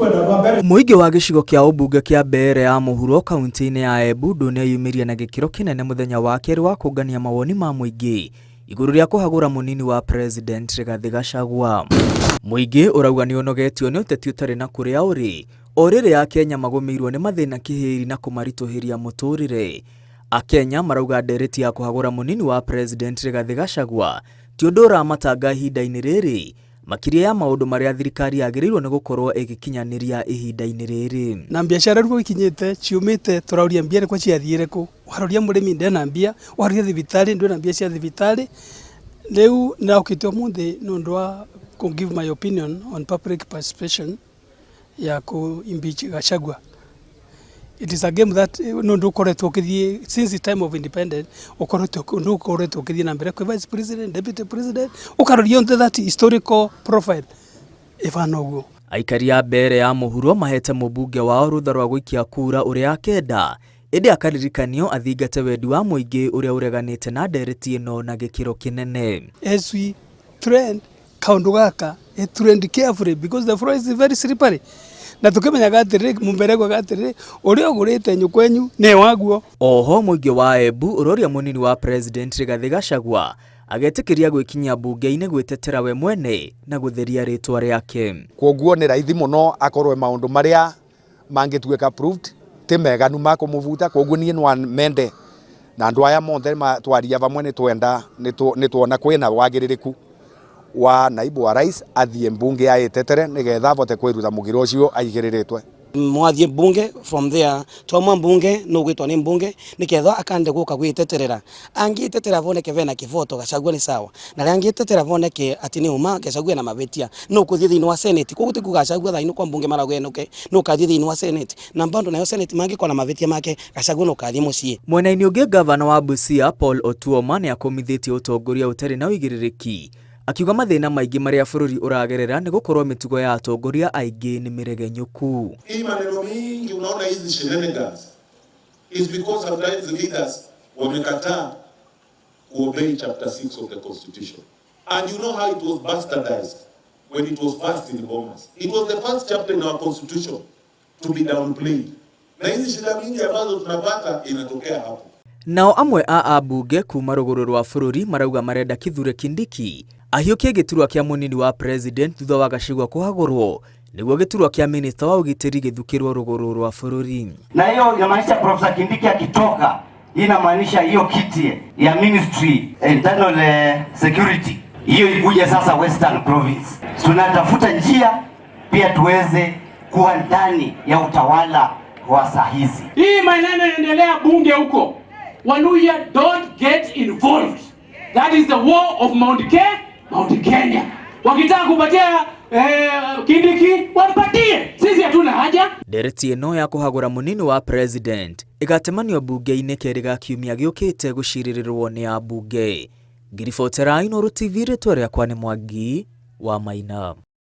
Mũingĩ wa gĩcigo kĩa ũmbunge kĩa Mbeere ya mũhuro kaunti-inĩ ya Embu ndũneyumĩria na gĩkĩro kĩnene mũthenya wa kerĩ wa kũngania mawoni ma mũingĩ igũrũ rĩa kũhagũra mũnini wa President Rigathĩ Gachagua. Mũingĩ ũrauga nĩ ũnogetio nĩ ũteti ũtarĩ na kũrĩa ũrĩ o rĩrĩ Akenya magũmĩirwo nĩ mathĩna kĩhĩri na kũmaritũhĩria mũtũrĩre. Akenya marauga ndereti ya kũhagũra mũnini wa President Rigathĩ Gachagua ti ũndũ ũramatanga ihinda-inĩ rĩrĩ makĩria ya maũndũ marĩa thirikari yagĩrĩirwo nĩ gũkorwo ĩgĩkinyanĩria ihinda-inĩ rĩrĩ. Na biacara rĩu ikinyĩte ciumĩte tũrauria mbia nĩkũ ciathiire kũ ũkaroria mũrĩmi ndena mbia ũkaroria thibitarĩ ndwĩna mbia cia thibitarĩ rĩu nĩokĩte ũmũthĩ nĩ ũndũ wa kũ give my opinion on public participation ya kũ impeach Gachagua. It is a game that nĩ ũndũ ũkoretwo ũkĩthiĩ since the time of independence ũkoretwo ũndũ ũkoretwo ũkĩthiĩ na mbere kwĩ vice president, deputy president, ũkaroria onthe that historical profile ĩbana ũguo. Aikari a Mbeere ya mũhuro mahete mũmbunge wao rũtha rwa gũikia kura ũrĩa akenda ĩndĩ akaririkanio athingate wendi wa mũingĩ ũrĩa ũreganĩte na ndereti ĩno na gĩkĩro kĩnene. As we trend kaundu gaka e trend carefully because the floor is very slippery na tukimenyaga atiriri mumbere gwaga atiriri uria ugurite nyukwenyu ni waguo. Oho mũingĩ wa Embu ũroria mũnini wa President Rigathĩ Gachagua agetĩkĩria gwĩkinyia mbunge-inĩ gwĩtetera we mwene na gũtheria rĩtwa rĩake. Kwoguo nĩ raithi mũno akorwo maũndũ marĩa mangĩtuĩka approved ti meganu ma kũmũbuta. Kwoguo niĩ no mende na andũ aya monthe twaria vamwe nĩ twenda nĩ tuona kwĩna wagĩrĩrĩku wa naibu wa rais athiĩ mbunge aĩtetere nĩgetha avote kwĩruta mũgiro ũcio aigĩrĩrĩtwe. Mwathie mbunge from there twamwa mbunge nugwitwa ni mbunge niketha akande guka gwiteterera angitetera voneke vena kivoto Gachagua ni sawa na ria angitetera voneke ati ni uma Gachagua na mavitia no kuthie thiini wa Senate koguo ti kuga Gachagua thaino kwa mbunge maragenuke no kathie thiini wa Senate na bado nayo Senate mangikora na mavitia make Gachagua no kathie mucii. Mwena-inĩ ũngĩ gavana wa Busia Paul Otuoma nĩ akũmithĩtie ũtongoria ũtarĩ na ũigĩrĩrĩki akiuga mathĩna maingĩ marĩa bũrũri ũragerera nĩ gũkorwo mĩtugo ya atongoria aingĩ nĩ mĩregenyũku. Hii maneno mingi unaona hizi shenanigans is because sometimes the leaders wamekataa kuobey chapter 6 of the constitution. And you know how it was bastardized when it was passed in Bomas. It was the first chapter in our constitution to be downplayed. Na hizi shida mingi ambazo tunapata inatokea hapo. Nao amwe a ambunge kuma rũgũrũ rwa bũrũri marauga marenda Kithure Kindiki ahiũkie gĩturwa kĩa mũnini wa president thutha wa Gachagua kũhagũrwo nĩguo gĩturwa kĩa minista wa ũgitĩri gĩthukĩrwo rũgũrũ rwa bũrũri. Na hiyo inamaanisha Profesa Kindiki akitoka, hii inamaanisha hiyo kiti ya ministry internal security hiyo ikuje sasa Western Province. Tunatafuta njia pia tuweze kuwa ndani ya utawala wa saa hizi. Hii maneno inaendelea bunge huko. Waluhya, don't get involved. That is the war of Mount Kenya. Wakitaka kupatia Kindiki wampatie. Sisi hatuna haja. Ndereti ĩno ya kũhagũra mũnini wa president ĩgatemanio mbunge-inĩ kerĩ ga kiumia gĩũkĩte gũcirĩrĩrwo nĩ ambunge. Ngiribotera Inooro TV, rĩtwa rĩakwa nĩ Mwangi wa Maina.